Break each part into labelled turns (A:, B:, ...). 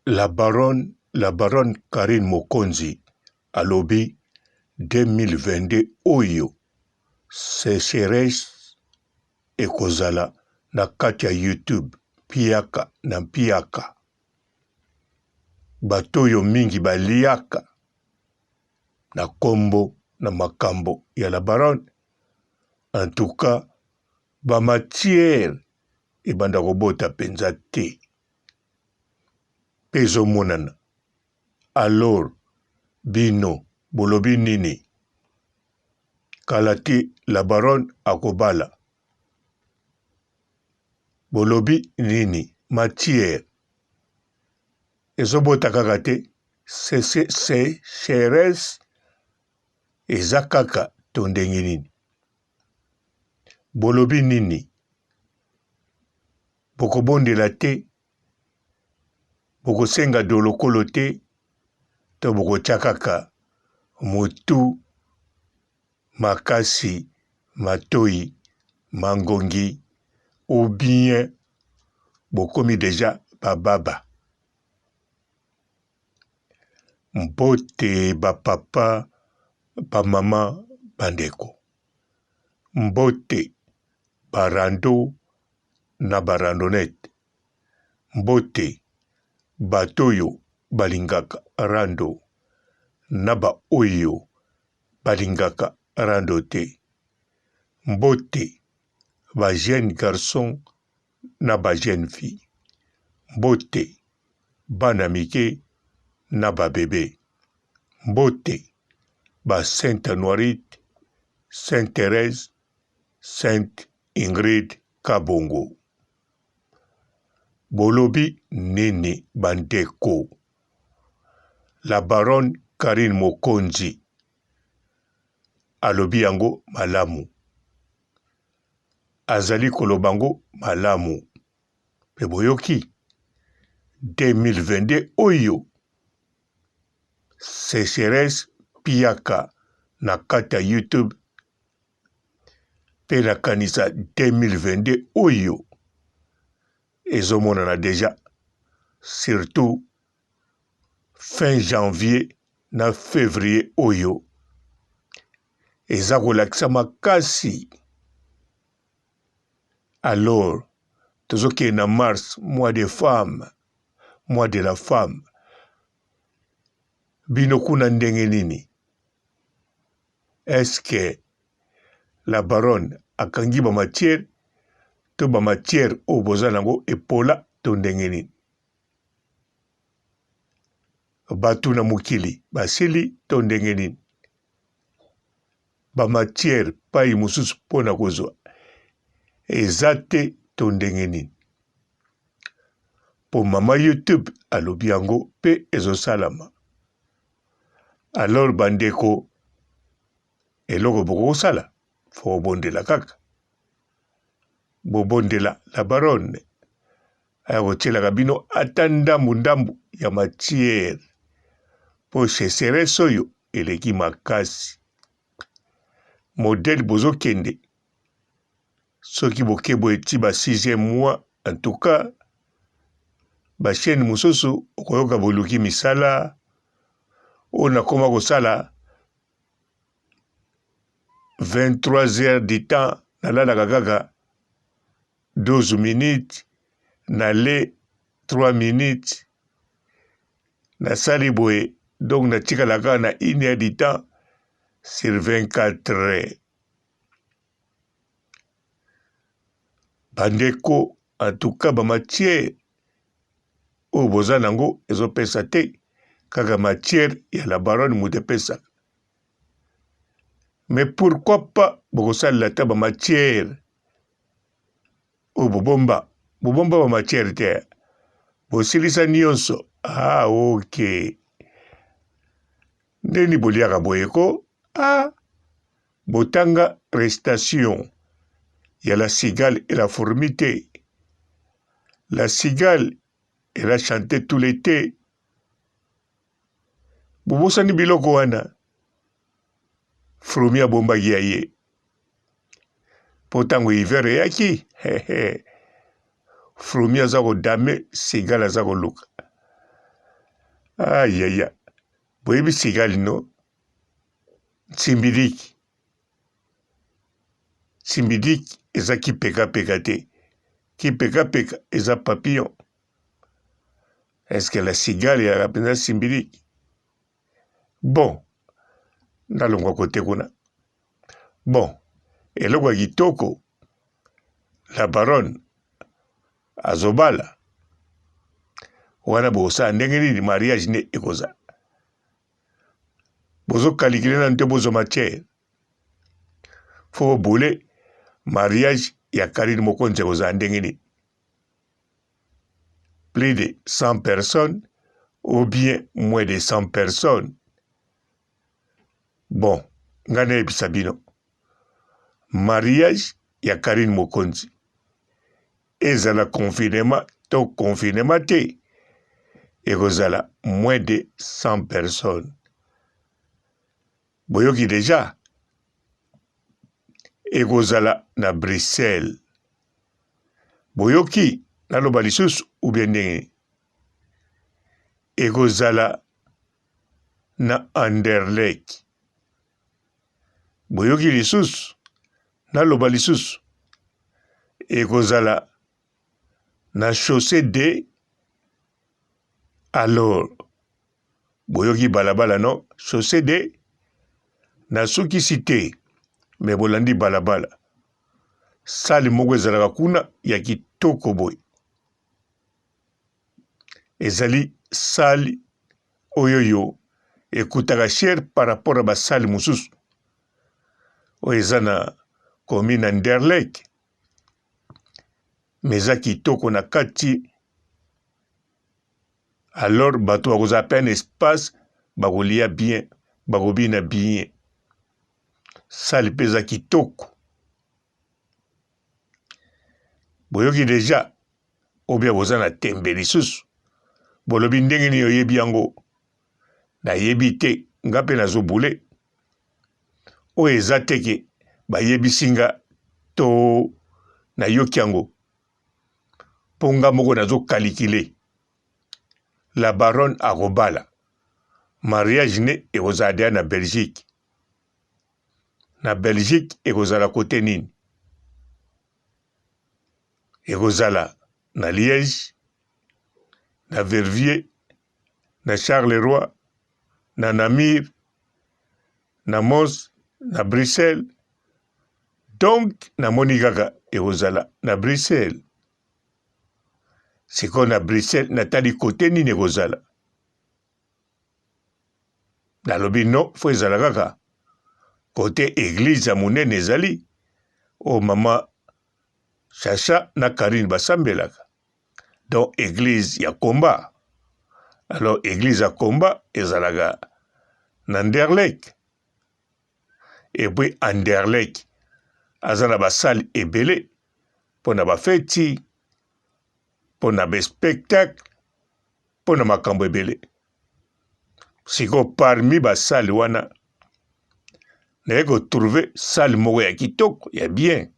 A: La baronne, la baronne Carine Mokonzi alobi 2022 oyo secheresse ekozala na kati ya YouTube mpiaka na mpiaka. Bato oyo mingi baliaka na kombo na makambo ya la baronne en tout cas ba matière ebanda kobota mpenza te. Pe ezomonana alors bino bolobi nini? Kala te la baronne akobala bolobi nini? Matière ezobota kaka te secheresse eza kaka to ndenge nini? Bolobi nini? Bokobondela te, bokosenga dolokolo te, to bokotya kaka motu makasi matoi mangongi ou bien bokomi deja bababa. Mbote ba papa, ba mama, ba ndeko. Mbote ba rando na ba randonnette. Mbote bato oyo balingaka rando na ba oyo balingaka rando te. Mbote ba jeunes garçons na ba jeunes filles. Mbote bana mike na ba bebe. Mbote ba Sainte Anuarite, Sainte Therèse, Sainte Ingrid Kabongo. Bolobi nini ba ndeko? La baronne Carine Mokonzi alobi yango malamu. Azali koloba yango malamu. Pe boyoki 2022 oyo secheresse piaka na kati ya YouTube pe nakanisa 2022 oyo ezomonana deja surtout fin janvier na fevrier oyo eza kolakisa makasi alors tozokende na mars mois de femme mois de la femme bino kuna ndenge nini Est-ce que la baronne akangi ba matière to ba matière oyo boza nango epola to ndenge nini? Batu na mokili basili to ndenge nini? Ba matière payi mosusu mpo na kozwa eza te to ndenge nini? Mpo mama YouTube alobi yango mpe ezosalama. Alors ba ndeko eloko bokosala fo bobondela kaka bobondela la baronne aya kotielaka bino ata ndambu ndambu ya matière mpo sécheresse oyo eleki makasi modèle bozokende soki boke boye ti ba sixième mois en tout cas ba chaîne mosusu okoyoka boluki misala oyo nakoma kosala 23 heures du temps nalalaka kaka 12 minutes nale 3 minutes nasali boye donc natikala kaka na une heure du temps sur 24 heures Bandeko en tout cas ba matière oyo boza nango ezopesa te kaka matière ya la baronne moto epesaka mais pourquoi pas bokosalela ata ba matière oyo bobomba bobomba ba matière te bosilisa nyonso ah ok ndeni boliaka boye ko ah Botanga recitation ya la cigale et la fourmi te? La cigale elle a chante tout l'ete. Bobosani biloko wana? Fourmi abombaki ya ye mpo ntango hiver eyaki fourmi aza kodame, cigale aza koluka. Ayaya, boyebi cigale no? Nsimbiliki. Nsimbiliki eza kipekapeka te. Kipekapeka eza papillon. Est-ce que la cigale ezalaka mpenza simbiliki? Bon, nalongwa kote kuna. Bon, eloko ya kitoko, la baronne azobala wana bokosala ndenge nini mariage nde ekozala bozokalikile nanu te bozwa matière fo bobule mariage ya Karine Mokonzi ekozala ndenge nini plus de 100 personnes ou bien moins de 100 personnes bon ngai nayebisa bino mariage ya Karine Mokonzi ezala confinement to confinement te ekozala moins de 100 personnes boyoki deja ekozala na Bruxelles boyoki naloba lisusu ubie ndenge ekozala na Anderlecht boyoki lisusu naloba lisusu ekozala na chaussee de alors boyoki balabala no chaussee de nasukisi te me bolandi balabala sale moko ezalaka kuna ya kitoko boye ezali sale oyoyo ekutaka cher par rapport ya basale mosusu oyo eza na commune ya Anderlecht mais eza kitoko na kati alors bato bakozala pe na espace bakolia bien bakobina bien sale mpe eza kitoko boyoki deja obia boza na tembe lisusu bolobi ndenge nini oyebi yango nayebi te nga mpe nazobule oyo eza te ke bayebisi nga to nayoki yango mpo nga moko nazo kalikile la baronne akobala mariage ne ekozala deya na Belgique na Belgique ekozala kote nini ekozala na Liège na Verviers na Charleroi na Namur na Mons na Bruxelles donc namoni kaka ekozala na Bruxelles sikoyo na Bruxelles natali kote nini ekozala nalobi no fo ezala kaka kote eglise ya monene ezali oyo mama Chacha na Karine basambelaka donc eglise ya combat alors eglise ya combat ezalaka na Anderlecht et puis Anderlecht aza na basale ebele mpo na bafeti mpo na baspectacle mpo na makambo ebele sikoyo parmi basale wana naye kotrouve sale moko ya kitoko ya bien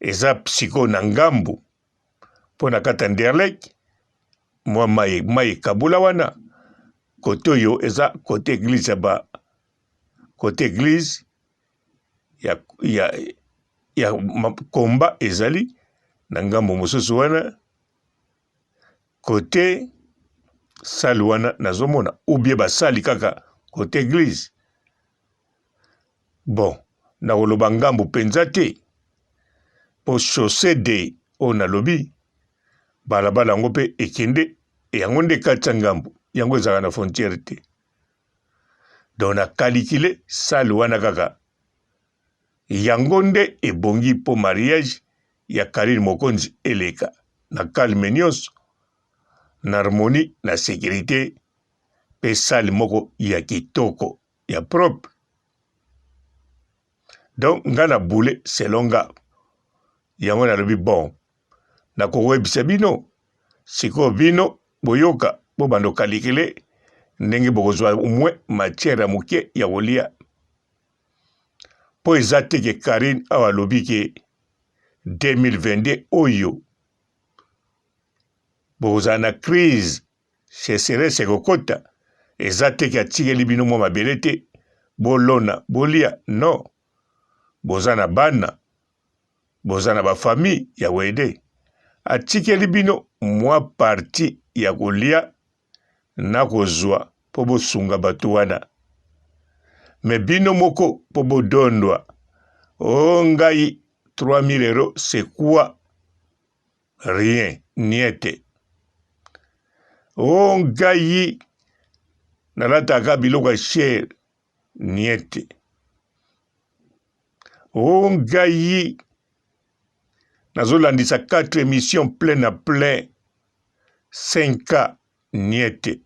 A: eza sikoyo na ngambu mpo na kati ya Anderlecht mwa mai mai ekabula wana kote oyo eza kote eglise ya ba kote eglise ya, ya, ya komba ezali na ngambo mosusu wana kote sale wana nazomona ou bien basali kaka kote eglise Bon, nakoloba ngambo penza te po chaussee de oyo nalobi balabala yango pe ekende yango nde ekatisa ngambo yango ezalaka na frontière te donc na kalikile salle wana kaka yango nde ebongi po mariage ya Carine Mokonzi eleka na calme nyonso na harmonie na securite pe salle moko ya kitoko ya propre donc nga na boule selon nga yango nalobi bon nakokoyebisa bino sikoyo bino boyoka bobanda okalikile ndenge bokozwa au moins matière ya moke ya kolia mpo eza te ke Karine awa alobi ke 2022 oyo bokozala na crise. Sécheresse ekokota, eza te ke atikeli bino mwa mabele te bolona bolia, non. Boza na bana, boza na ba famille ya koaider. Atikeli bino mwa partie ya kolia na kozwa mpo bosunga bato wana. Mais bino moko mpo bodondwa, oh ngai 3000 euros c'est quoi? Rien, niete. Oh ngai nalataka biloko ya cher, niete. Oh ngai nazolandisa 4 emissions plein na plein, 5K, niete.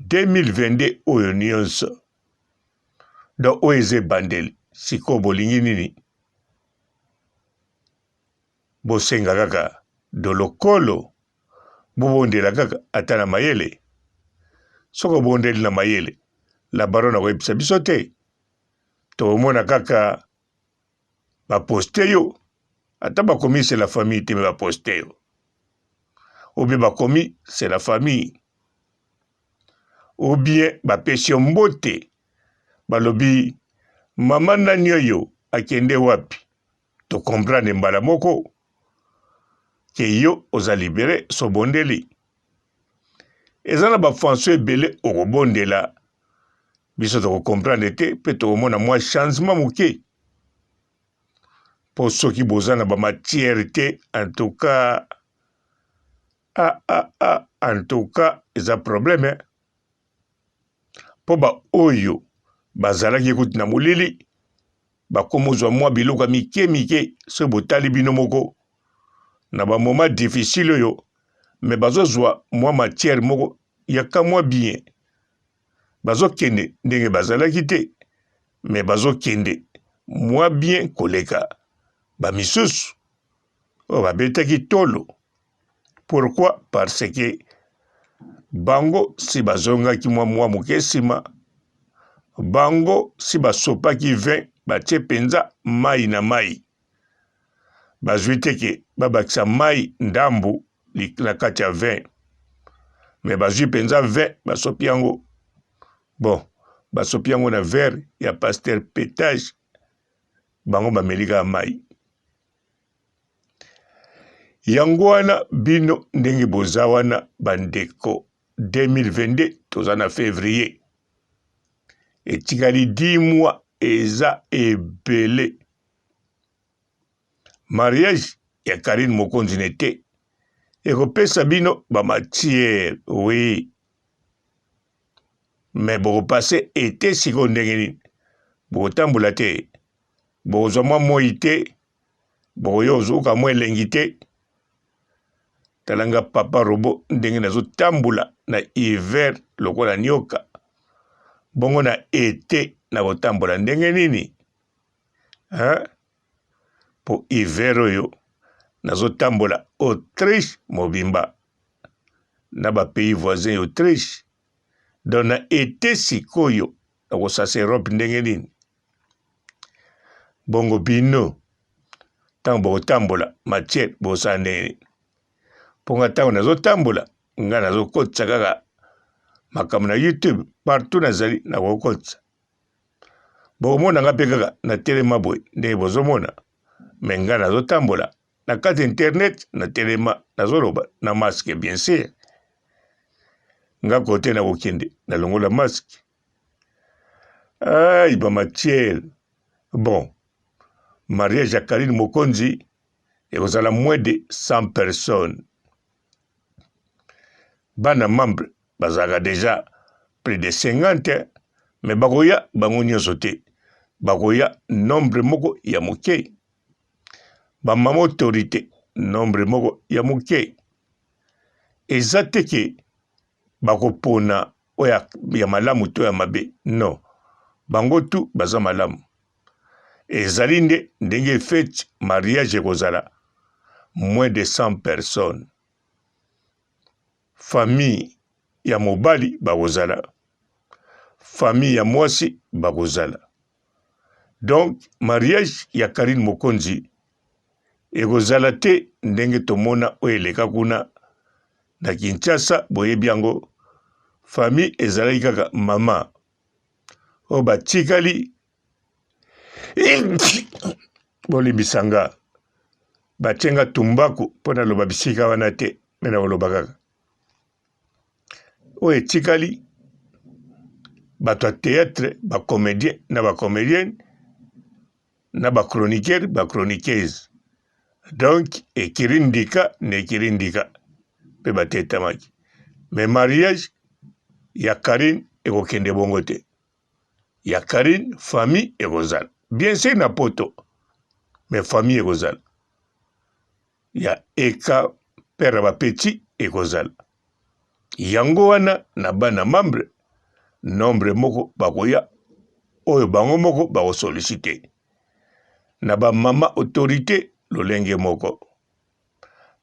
A: 2022 oyo nyonso donc oyo eza ebandeli sikoyo bolingi nini Bosenga kaka dolokolo, bobondela kaka ata na mayele. Soki obondeli na mayele, la baronne akoyebisa biso te. Tokomona kaka ba poste yo, ata bakomi c'est la famille te, mais ba poste yo. Ou bien bakomi c'est la famille. Ou bien bapesi yo mbote, balobi mama nani oyo akende wapi? To comprendre mbala moko ke yo oza libere sobondeli. Eza na ba façon ebele okobondela biso toko comprendre te pe tokomona mwa changement moke po soki boza na ba matière te en tout cas ah, ah, ah, en tout cas eza problème eh? Po ba oyo bazalaki kutu na molili bakomozwa mwa biloko ya mike mike soki botali bino moko na ba moment difficile oyo me bazozwa mwa matière moko ya kamwa bien bazokende ndenge bazalaki te me bazokende mwa bien koleka bamisusu oyo babetaki tolo Pourquoi? Parce que bango si bazongaki mwa mwa moke nsima, bango si basopaki vin batie mpenza mai na mai, bazwi te ke babakisa mai ndambu na kati ya vin, me bazwi mpenza vin basopi yango, bon basopi yango na verre ya pasteur Petage, bango bameli kaka mai. Yango wana bino ndenge boza wana bandeko 2022 toza na fevrier etikali 10 mois eza ebele mariage ya Carine Mokonzi na ete ekopesa bino ba matière oui mais bokopase ete sikoyo ndenge nini bokotambola te bokozwa mwa moi te bokoya ozoyoka mwa elengi te tala nga papa robo ndenge nazotambola na hiver lokola nioka bongo na ete nakotambola ndenge nini hein? po hiver oyo nazotambola Autriche mobimba na ba pays voisin ya Autriche donc na ete sikoyo nakosasa Europe ndenge nini Bongo bino ntango bokotambola matière bosala ndenge nini? Mpo nga ntango nazotambola nga nazokotisa kaka makambo na YouTube partout nazali nakokotisa. Bokomona nga mpe kaka natelema boye ndenge bozomona, me nga nazotambola na kati internet natelema nazoloba na masque bien sûr. Nga kote nakokende nalongola masque Ay ba matière bon mariage ya Carine Mokonzi ekozala moins de 100 personnes bana membre bazalaka deja plus de 50 mais bakoya bango nyonso te bakoya nombre moko ya moke ba mama autorité nombre moko ya moke eza te ke bakopona oyo ya malamu to ya mabe non bango tout baza malamu ezali nde ndenge fete mariage ekozala moins de 100 personnes famille ya mobali bakozala famille ya mwasi bakozala donc mariage ya Carine Mokonzi ekozala te ndenge tomona oyo eleka kuna. Na Kinshasa boyebi yango, famille ezalaki kaka mama oyo batikali bolimbisa nga batie nga tumbaku mpo naloba bisika wana te me nakoloba kaka oyo etikali bato ya théâtre bacomédien na bacomédienne na bachroniqueur bachroniqueuse donc ekiri ndika na ekiri ndika mpe batetamaki me mariage ya Karine ekokende bongo te ya Karine famille ekozala bien sûr na poto mais famille ekozala ya eka père ya bapeti ekozala yango wana na bana membre nombre moko bakoya oyo bango moko bakosolicite na bamama autorité lolenge moko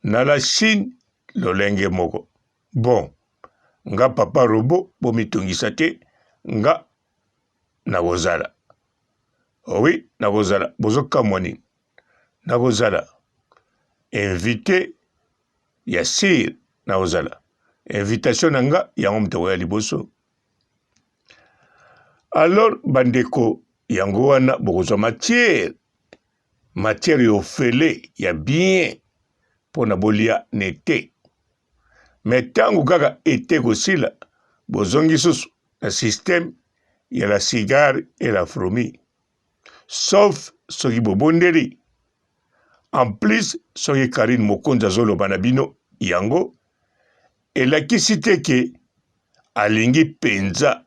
A: na la Chine lolenge moko bon nga papa robot bomitungisa te nga nakozala oui nakozala bozokamwa nini nakozala invité ya sir nakozala invitation na nga yango moto akoya liboso alors bandeko yango wana bokozwa matière matière ya ofele ya bien mpo na bolia na ete me ntango kaka ete kosila bozongi susu na système ya la cigare et la fourmi sauf soki bobondeli en plus soki Karine Mokonzi azoloba na bino yango elakisi te ke alingi mpenza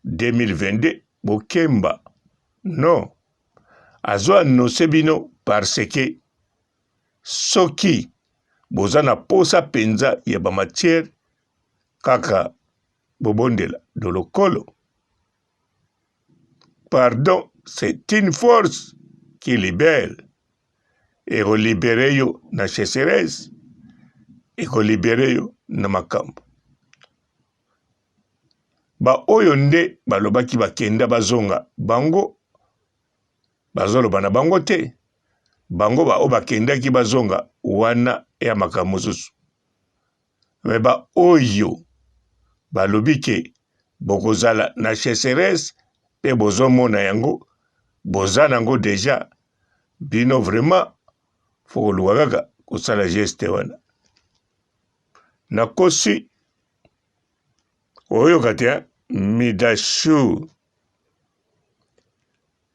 A: 2022 bokemba non azo annonce bino parce que soki boza na posa mpenza ya ba matière kaka bobondela dolokolo pardon c'est une force qui libère ekolibere yo na sécheresse ekolibere yo na makambo baoyo nde balobaki bakenda bazonga bango bazoloba na bango te bango baoyo bakendaki bazonga wana ya makambo mosusu me baoyo balobi ke bokozala na sécheresse mpe bozomona yango boza nango deja bino vraiment fo koluka kaka kosala geste wana nakosi oyoka te midashu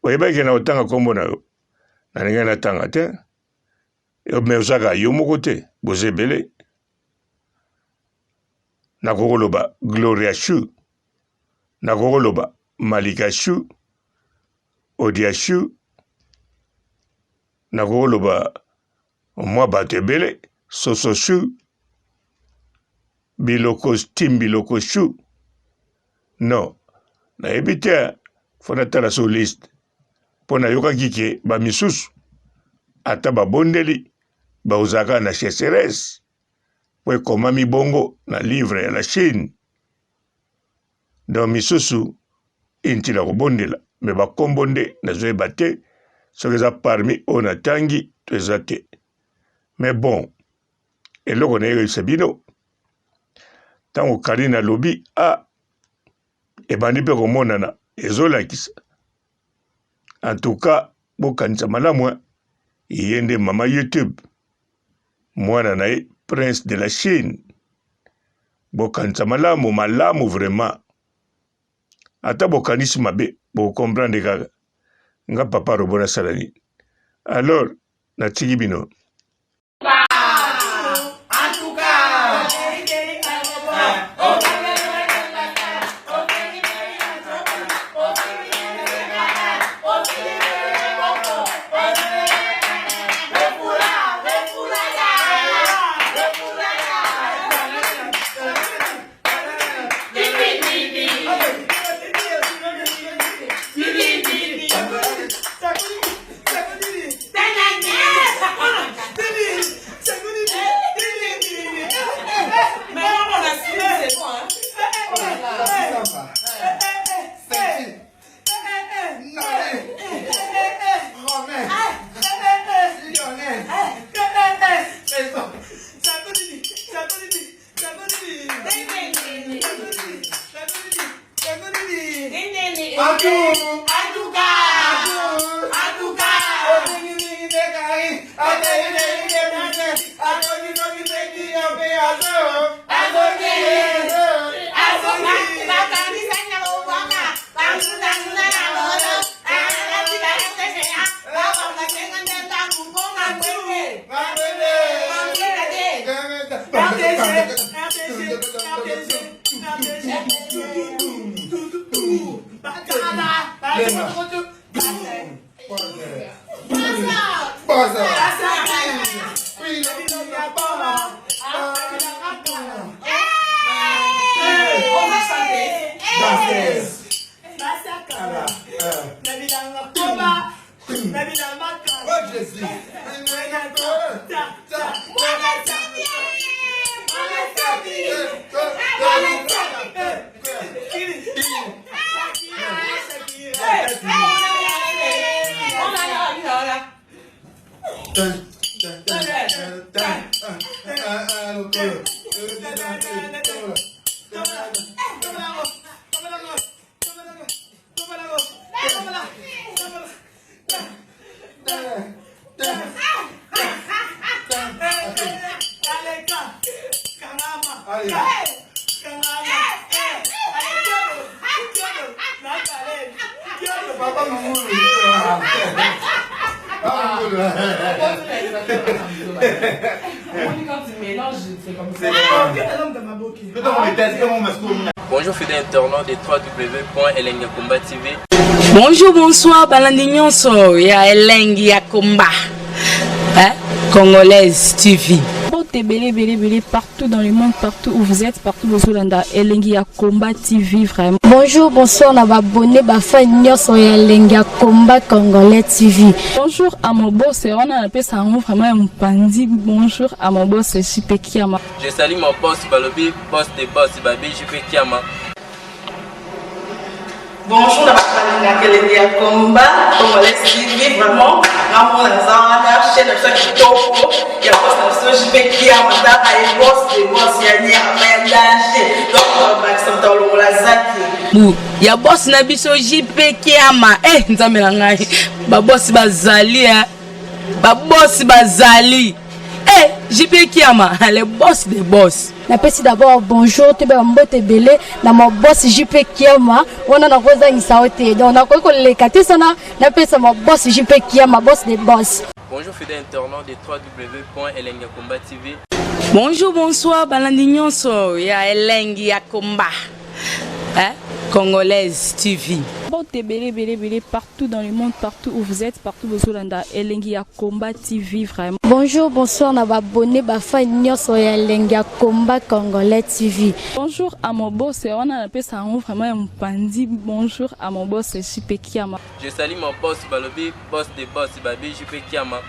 A: oyebaki na kotanga nkombo na yo nalingai natanga te me ozaka yo moko te boza ebele nakoki koloba gloria shu nakoki koloba malika shu odia shu nakoki koloba mwa bato ebele soso shu biloko steam biloko shu non nayebi te fo natala so liste mpo nayokaki ke bamisusu ata babondeli bakozalaka na sécheresse mpo ekomami bongo na livre ya la Chine donc misusu intila kobondela me bakombo nde nazoyeba te soki eza parmi oyo natangi to eza te mais bon eloko nayebisa bino ntango Karine alobi a ah, ebandi mpe komonana ezolakisa en tout cas bokanisa malamu eh. ye nde mama youtube mwana na ye prince de la chine bokanisa malamu malamu vraiment ata bokanisi mabe bokomprendre kaka nga papa robo nasala nini alors natiki bino.
B: Bonjour fidèles internautes de www.elengiyakomba TV.
C: Bonjour, bonsoir, balandi nyonso ya Elengi ya Komba. Hein? Congolaise TV.
D: Mbote ebele ebele ebele partout dans le monde, partout où vous êtes, partout bozolanda Elengi ya Combat TV vraiment.
E: Bonjour, bonsoir na ba abonné ba fan nyonso ya Elengi ya Combat Congolais TV.
D: Bonjour à mon boss, wana napesa yango vraiment ya mopanzi. Bonjour à mon boss JP Kiama.
B: Je salue mon boss Balobi, boss des boss, Babi JP Kiama.
F: Bonjour na bato balingaka elengi ya combat congolais TV vraiment ngamona naza wana chaîne na biso ya kitoko ya boss na biso JP Kiama tala ye boss de boss ya nyama ya danger donc bakisa moto alongola zaki
C: Bu ya boss na biso JP Kiama eh nzambe na ngai ba boss bazali eh ba boss bazali eh JP Kiama le boss des boss.
E: Napesi d'abord bonjour toyeba mbote ebele na ma boss JP Kiama wana nakozangisa yo te donc nakoki koleka te sana napesa ma boss JP Kiama boss des boss.
B: Bonjour fidèles internautes de www.elengiyakomba TV.
C: Bonjour, bonsoir, balandi nyonso ya Elengi ya Komba. Hein? Congolaise TV.
D: Mbote ebele ebele ebele partout dans le monde, partout où vous êtes, partout bozolanda Elengi ya Combat TV vraiment.
E: Bonjour, bonsoir na ba abonné ba fan nyonso ya Elengi ya Combat Congolais TV.
D: Bonjour à mon boss, wana napesa yango vraiment ya mopanzi. Bonjour à mon boss JP Kiama.
B: Je salue mon boss Balobi, boss des boss, Babi JP Kiama.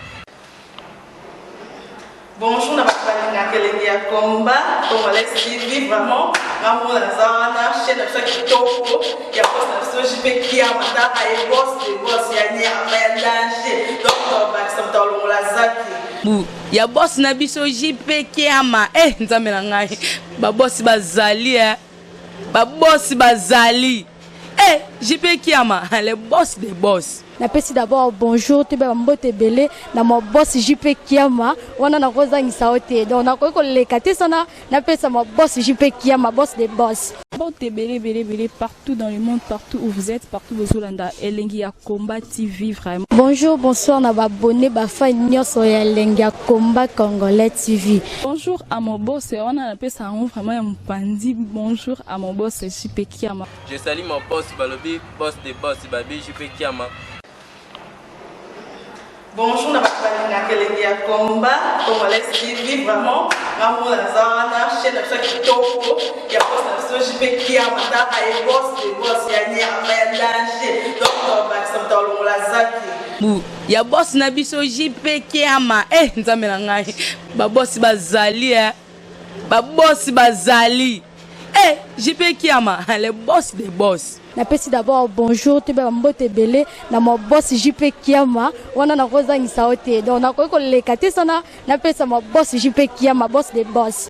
F: Bonjour na bato balingaka elengi ya combat congolais TV vraiment ngamona naza wana chaîne na biso ya kitoko ya boss na biso JP Kiama tala ye boss de boss ya nyama ya danger donc bakisa moto alongola zaki.
C: Bu ya boss na biso JP Kiama eh nzambe na ngai ba boss bazali eh ba boss bazali eh JP Kiama le boss des boss.
E: Napesi d'abord bonjour toyeba mbote ebele na ma boss JP Kiama wana nakozangisa yo te donc nakoki koleka te sana napesa ma boss JP Kiama boss des boss.
D: Mbote ebele ebele ebele partout dans le monde, partout où vous êtes, partout bozolanda Elengi ya Combat TV vraiment.
E: Bonjour, bonsoir na ba abonné ba fan nyonso ya Elengi ya Combat Congolais TV.
D: Bonjour à mon boss, wana napesa yango vraiment ya mopanzi. Bonjour à mon boss JP Kiama.
B: Je salue mon boss Balobi, boss des boss, Babi JP Kiama.
F: Bonjour na bato balingaka elengi ya combat congolais TV vraiment ngamona naza wana chaîne na biso ya kitoko ya boss na biso JP Kiama tala ye boss de boss ya nyama ya danger donc bakisa moto alongola zaki.
C: Bu ya boss na biso JP Kiama eh nzambe na ngai ba boss bazali eh ba boss bazali eh JP Kiama le boss des boss.
E: Napesi d'abord bonjour toyeba mbote ebele na ma boss JP Kiama wana nakozangisa yo te donc nakoki koleka te sana napesa ma boss JP Kiama boss des boss.